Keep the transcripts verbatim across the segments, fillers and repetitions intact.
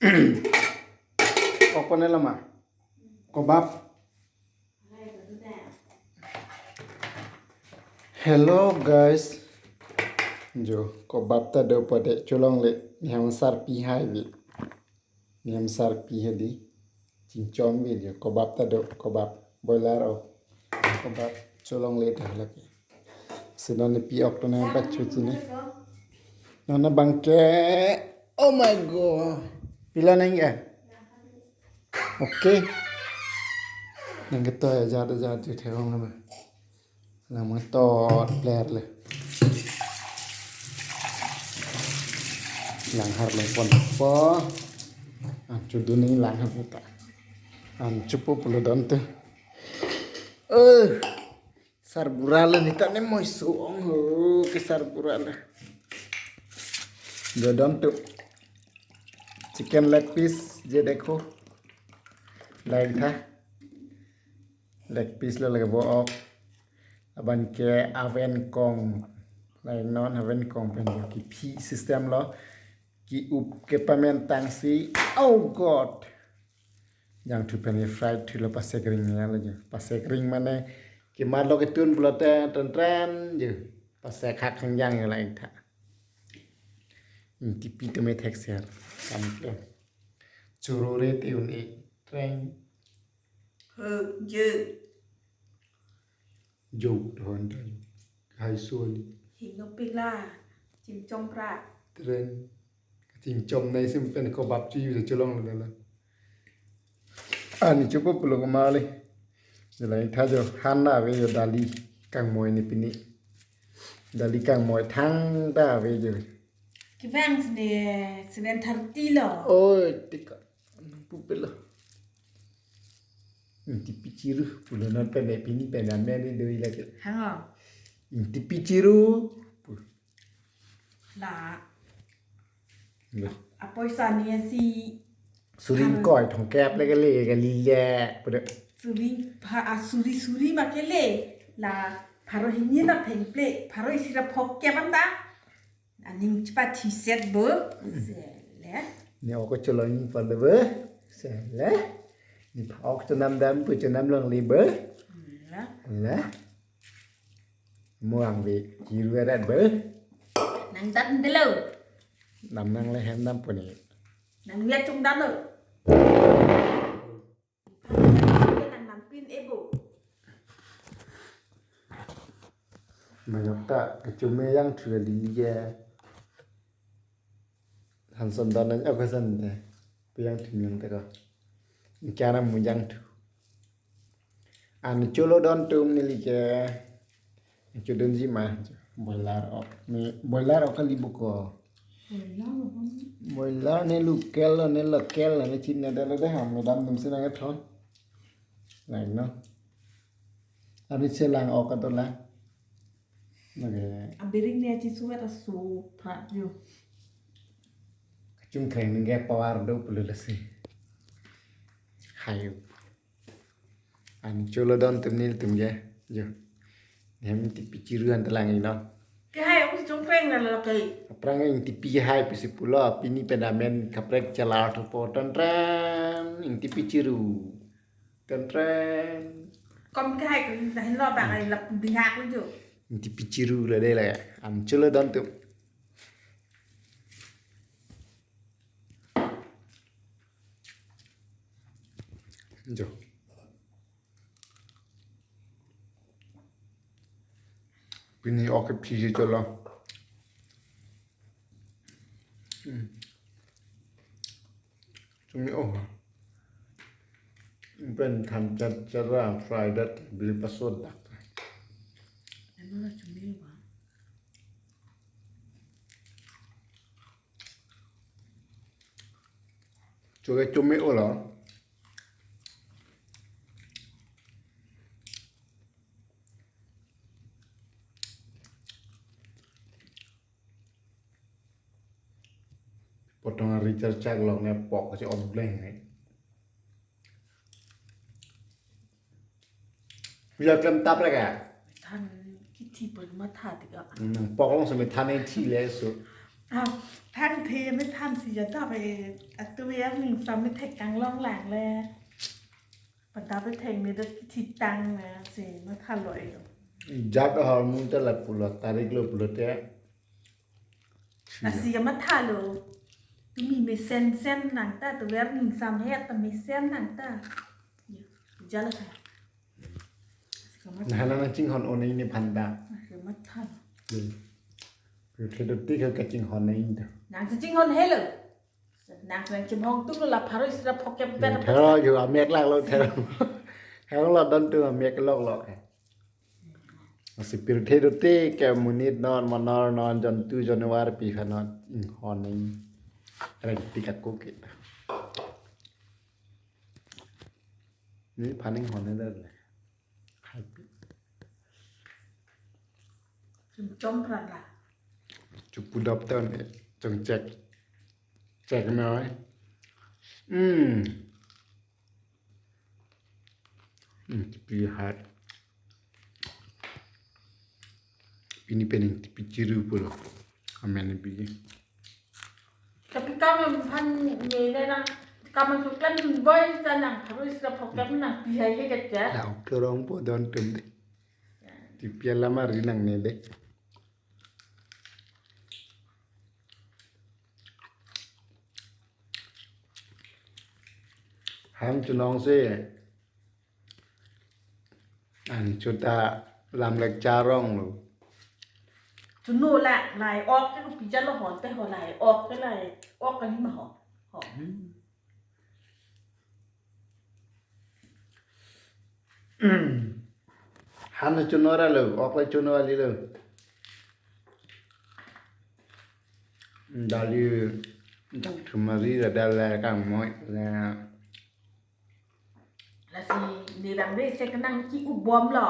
Open lo ma? Kebab. Hello guys. Jo, kebab ta do pade, cholongle, niam sarpi hai vi. Niam sarpi hedi. Chingchom vi jo, kebab ta do, kebab. Boiler o. Kebab, cholongle dah lagi. Sino ne pi ok to ne bacho chini. Nana bangke. Oh my God. Pila neng ya? Okay. Neng keto ya, jada jada thewang nama. Lang matot player le. Lang har le pon po. An chudu ni lang har ta. An chupu pulo don tu. Eh. Sarbura le nita ne moi su ong ho ke sarbura le. Jo don tu. Chicken leg piece je dekho. Leg tha. Leg piece lo lage bo ok. Laban ke aven kong. Leg non aven kong pen kephi system lo. Ki-up ke pamen tangsi. Oh God. Jangthu pen ke fried thu lo, pasek ring ya lo jo. Pasek ring mane kemat lo ketun pulote tren tren jo. Pasek hak hangjang ya la ingtha. Ingtipi tame thekser. Kam ke. Churure te un-e. Tren. He, je. Jok don tren. Hai soli. Hingno pila. Chingchom pra. Tren. Chingchom nai sim pen kebab chu yu cholong lo la. Ani chupu pulo kemali. Jala tha jo han na ave jo dali kangmoi ni pini. Dali kangmoi thangta ave jo. Kevang ne seven thirty lo. Oi, tika. Pupelo. Ingtipi chiru pulo non pen pini pen amen ni doi lagi. Hango. Ingtipi chiru. Pu- La. Lo. Apoisa ni si Suri ingkoi thomkep le kali kali le. Pude. Suri pha, a, suri suri ma kele. La pharo hini na phengple, pharo isi ra phok ke banda. Aning chepathiset bo. Sele. Ni ok cholong pada bo. Sele. Ni phok chonam dam pu chonam longle bo. La. La. Muang vi kiru rat bo. Nang dat delo. Nam nang le hem nam puni. Nang lihat chung dam lo. Nang nam pin ebo. Mayok ta kechume jangthu ali ya. Hanson don nang apa san de. Pu jangthu yang ta ko. Ikan mu jangthu. An cholo don tum neli ke. Chodon ji ma. Boiler ok. Ni boiler ok kali buko. Boiler ne local ne local ne chinine dalo de ham, madam tum sina ke thon. Like no. Ani selang ok adola. Lage. Abiring ne chi suwet asu prat yo. Kachung khreng ningke power do pulo lasi. Hayu. An cholo don tum nelitum ke. Jo. Hem ingtipi chiru an telang ino. Ke hai aku chungkreng na lo kai. Aphrang ingtipi hai pusi pulo, pini pen amen kaprek chalar thupo, tren tren ingtipi chiru. Tren tren. Kom ke hai ke na hin lo bang ai lap ding hak lo jo. Ingtipi chiru la de la. An cholo don tum. Jo. Pini ok phi cholo. Hmm. Chumi oh. Pen than chat chara fry dat bili pasot dak. Ano na chumi ba? Choke chumi olo. Potong ari charchak long ne pok si obleng ne. Puja klem tap rek ya? Than kithi pon matha tika. Hmm, pok long sami than ne thi le so. Ah, thang the me than si ja ta be atu ya ning sam me thek kang long lang le. Pada be thek me da thi tang na si ma tha loi lo. Jat hormone te la pulo tarik lo pulo te. Asi ya ma tha lo. Tumi me sen sen nang ta tu ver ning sam he ta me sen nang ta. Ya, jala ta. Asi ka ma tha. Nahana nang chinghon o nai ni phanda. Asi ka ma tha. Yo. Yo thedo ti ka ka chinghon nai ta. Nang si chinghon he lo. Nang nang chimhong tu lo la pharo isra phokep ber. Thero yo amek lak lo thero. Hero lo don tu amek lok lok. Asi pirthe dote ke monit non, manor non, jontu jonwar pi phan non, inghon nai. Reng tik ako ke. Ni phan inghon nai le. Hai pi. Chum chom pran la. Chupu dap tan, chong chek. Chek noi. Hmm. Hmm, pi hat. Pini pening tipi chiru pulo. Amen biji. Tapi kam phan ne ne nang kam suklam boy sa nang harus la program nang pi hai he kat ya. Lau kerong po don tum de. Tipi lama ri nang ne de. Ham chunong si. An chuta lam lek charong lo. Chuno la, lai ok ke pi jalo hon te ho lai ok ke lai ok kali ma ho. Ho. Han chuno ra lo, ok le chuno ali lo. Dali dang thumari ra dal la kang moi la. Lasi ne bang re se kenang ki u bom lo.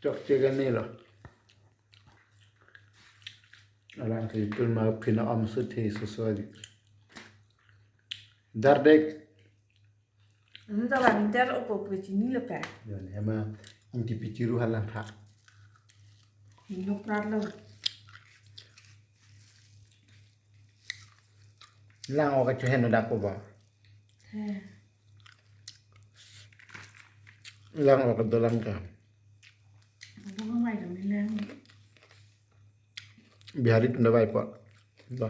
Chok che ka ne lo. Alang si tun ma phina om su the su so di. Dar dek. Anu ta bang ter opo pe chini lo ka. Yon ema ang tipi chiru halang tha. Ni lo prat lo. Lang oka chu heno dak ko ba. He. Lang oka dolang ka. Ako ka mai kami lang. Bihari tunda bai po. Ba.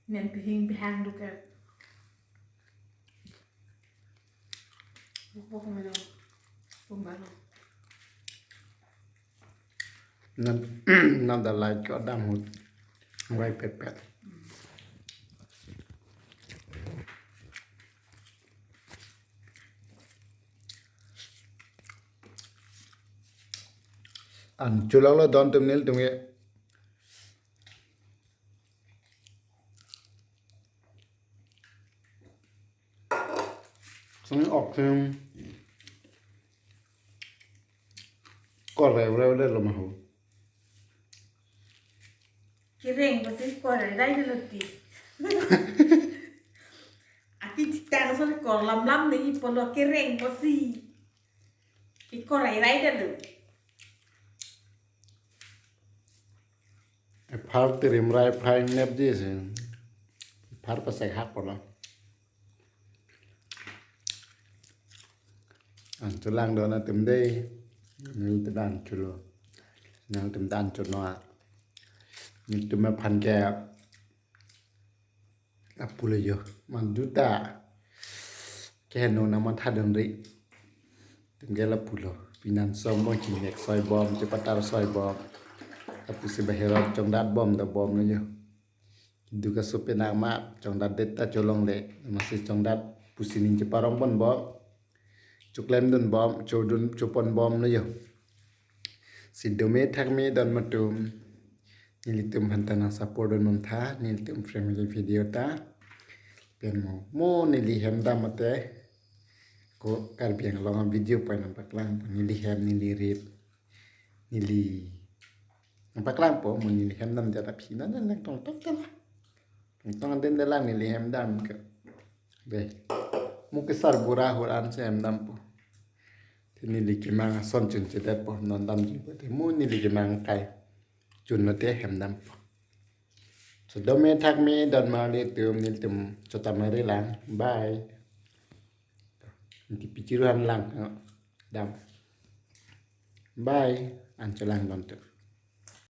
Men pihing pihang duke. Ako ka mai lang. Ako mai lang. Nam, nam da lai cho dam hut. Wai pet pet. An chulang lo don tum nil tum ye. Sung ok sung. Kor rev rev le lo ma ho. Kereng pasi kor rai de lo ti. Ati titang so kor lam lam ni polo kereng pasi. Ikor rai rai de lo. Ephar tirim rai phai nep di si. Ephar pasek hak polo. An chulang don atum dei. Nil te dan chulo. Nang tum dan chuno a. Nil tum aphan ke apulo yo. Man duta. Ke no na man thadon ri. Tum ke lapulo. Pinan som bom chinek soi bom, chepatar soi bom. Apusi bahirot chongdat bom da bom lo yo. Duka sope nang ma chongdat det ta cholong le. Masi chongdat pusi ning cheparong pon bom. Choklem dun bom, chodun chopon bom lo yo. Si dome thak me don matum. Nelitum hanta nang support dun bom tha, nelitum family video ta. Pen mo, mo neli hem dam mate. Ko Karbi Anglong video pai nang paklang, neli hem, neli rit. Neli nang paklang po, mo neli hem dam jat aphi na, na, nang tong tong tela. Tong tong den de lang neli hem dam ke. Be. Mo kesar bura hur an si hem dam po. Te neli kemang ason chunchedetpo, non damji pote mo neli kemang kai chun lote hem dampo. So dome thakme don marli atum, nelitum chota mari lang. Bye. Neli pichiru an lang, no? Dam. Bye. An cholang don atum.